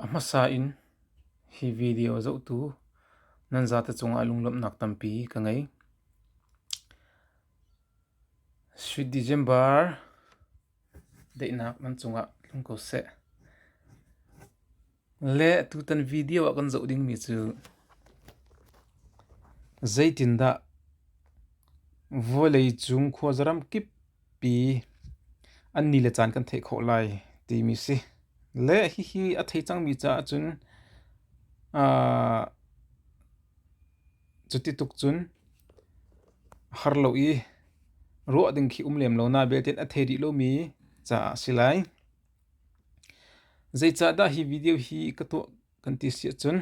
A hmasa in hi video zohtu nan zate cungah lunglawmhnak tampi ka ngei. Sweet December daihnak nan cungah tlung ko seh. Le tutan video ah kan zoh dingmi cu zeitindah vawlei cung khuazaram kip pi an ni le caan kan theih khawh lai timi si. Le hihi a thei cangmi caah cun cuti tuk cun har lo i ruah ding khi um lem lo na belte a thei rih lomi caah a si lai. Zeicahdah hi video hi ka tuah kan ti si ahcun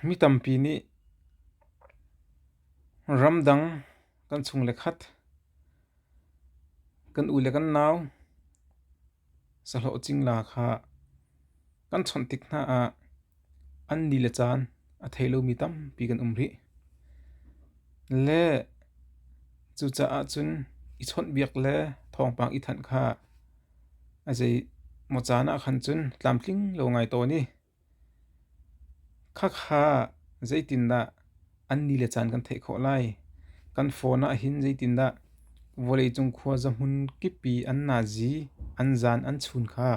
mi tampi nih ramdang kan chung le khat kan u le kan nau sahlawh cingla kha kan chawnh tik hna ah an ni le caan a thei lomi tampi kan um rih. Le cucaah cun i chawnhbiak le thawngpang i thanh kha A zei maw caan ah khan cun tlamtling lo ngai tawn i khakha zeitindah an ni le caan kan theih khawh lai? Kan phone ah hin zeitindah vawleicung khuaza hmun kip i an nazi, an zan, an chun kha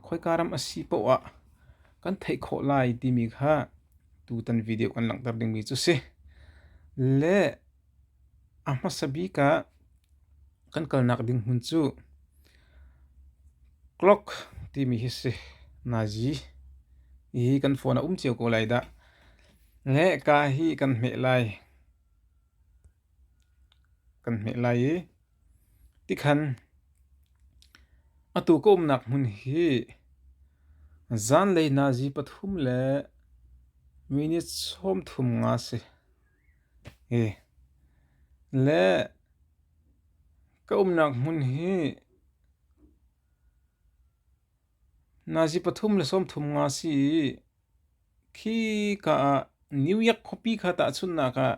khoika ram a si paoh ah kan theih khawh lai timi kha tutan video kan langhter dingmi cu si. Le a hmasa bik ah Kan kalnak ding hmun cu clock timi hi si. Nazi hi kan phone ah um cio ko lai dah. Le ka hi kan hmeh lai. Kan hmeh lai i tikhan atu ka umnak hmun hi zanlei nazi pathum le minute 35 si. Hi le Ka umnak hmun hi nazi 33 si i khika ah New York khuapi kha tahchunhnak ah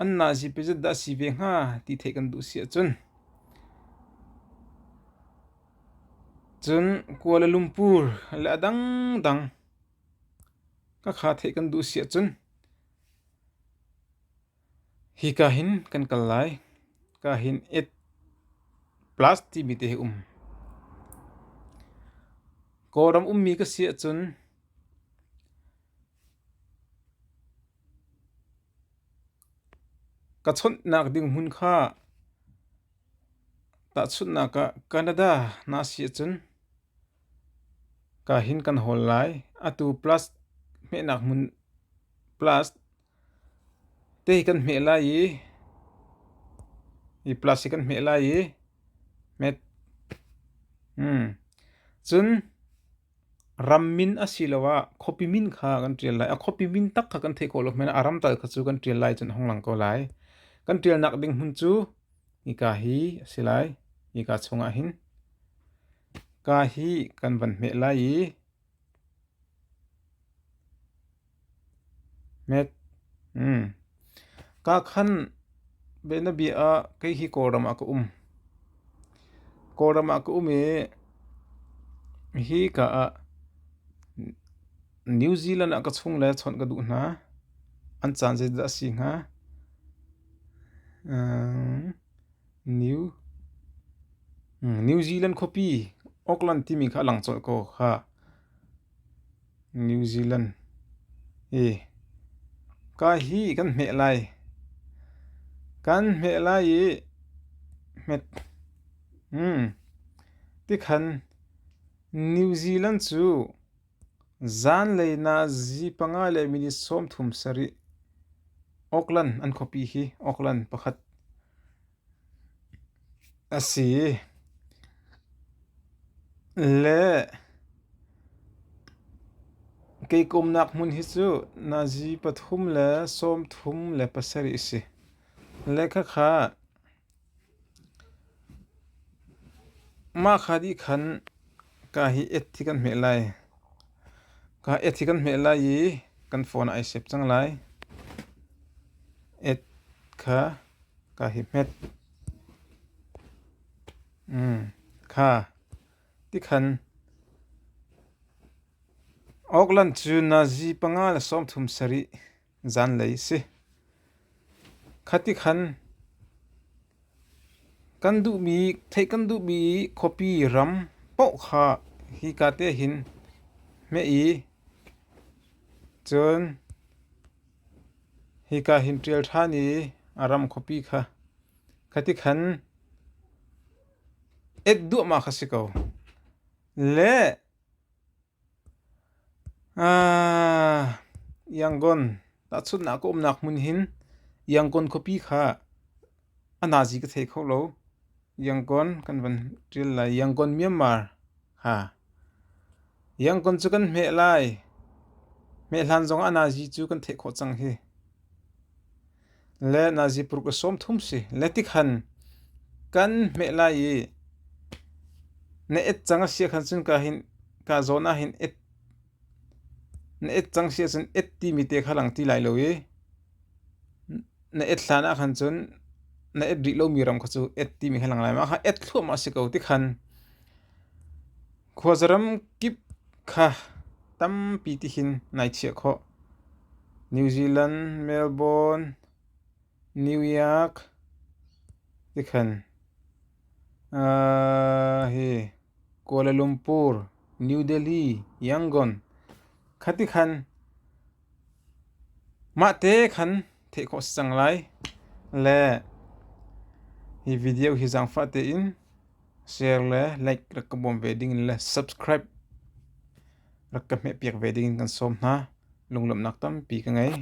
an nazi pezat dah a si ve hnga ti theih kan duh si ahcun cun Kuala Lumpur le a dangdang ka kha theih kan duh si ahcun Hika hin kan kal lai. Ka hin it plus timi te hi um. Kawlram ummi ka si ahcun ka chawnhnak ding hmun kha tahchunhnak ah Canada na si ahcun ka hin kan hawl lai. Atu plus hmehnak hmun plus Te hi kan hmeh lai i hi plus hi kan hmeh lai i hmet. Cun ram min asiloah khuapi min kha kan ṭial lai. A khuapi min tak kha kan theih khawh lo hmanh ah a ram tal kha cu kan ṭial lai cun a hung lang ko lai. Kan ṭialnak ding hmun cu hika hi a si lai. Hika chungah hin ka hi kan van hmeh lai i Hmet. Ka khan bianabia ah kei hi Kawlram ah ka um. Kawlram ah ka um i hi ka ah New Zealand ah ka chung le chawnh ka duh hna. An caan zeidah a si hnga? New Zealand khuapi Auckland timi kha a lang colh ko kha. New Zealand hi ka hi kan hmeh lai. Kan hmeh lai i hmet. Tikhan New Zealand cu zanlei nazi panga le minute 37 Auckland an khuapi hi Auckland pakhat a si. Le kei ka umnak hmun hi cu nazi 3 le 37 a si. Le khakha mah kha dih khan ka hi et hi kan hmeh lai. Ka et hi kan hmeh lai i kan phone ah ai save cang lai. Et kha ka hi hmet. Kha tikhan. Auckland cu nazi 5:37 zanlei si. Khati khan kan duhmi theih kan duhmi khuapi ram paoh kha hika te hin hmeh i cun hika hin ṭial ṭhan i a ram khuapi kha khati khan et duahmah kha si ko. Le Yangon tahchunhnak ka umnak hmun hin Yangon khuapi kha a nazi ka thei kho lo. Yangon kan van ṭial lai. Yangon Myanmar ha. Yangon cu kan hmeh lai. Hmeh hlan zong ah a nazi cu kan theih khawh cang hi. Le nazi paruk le 30 si. Le tikhan kan hmeh lai i na et cang a si ahkhan cun ka hin ka zawn ah hin et na et cang si ahcun et timi te kha lang ti lai lo i na et hlan ah khan cun na et rih lomi ram kha cu et timi kha lang lai. Mah kha et thluahmah a si ko tikhan Khuazaram kip kha tampi tihin nai chiah khawh. New Zealand, Melbourne, New York tikhan hi Kuala Lumpur, New Delhi, Yangon kha tikhan Mahte khan theih khawh si cang lai. Le hi video hi zaangfah tein share le like rak ka bawm ve ding in le subscribe rak ka hmehpiak ve ding in kan sawm hna. Lunglawmhnak tampi ka ngei.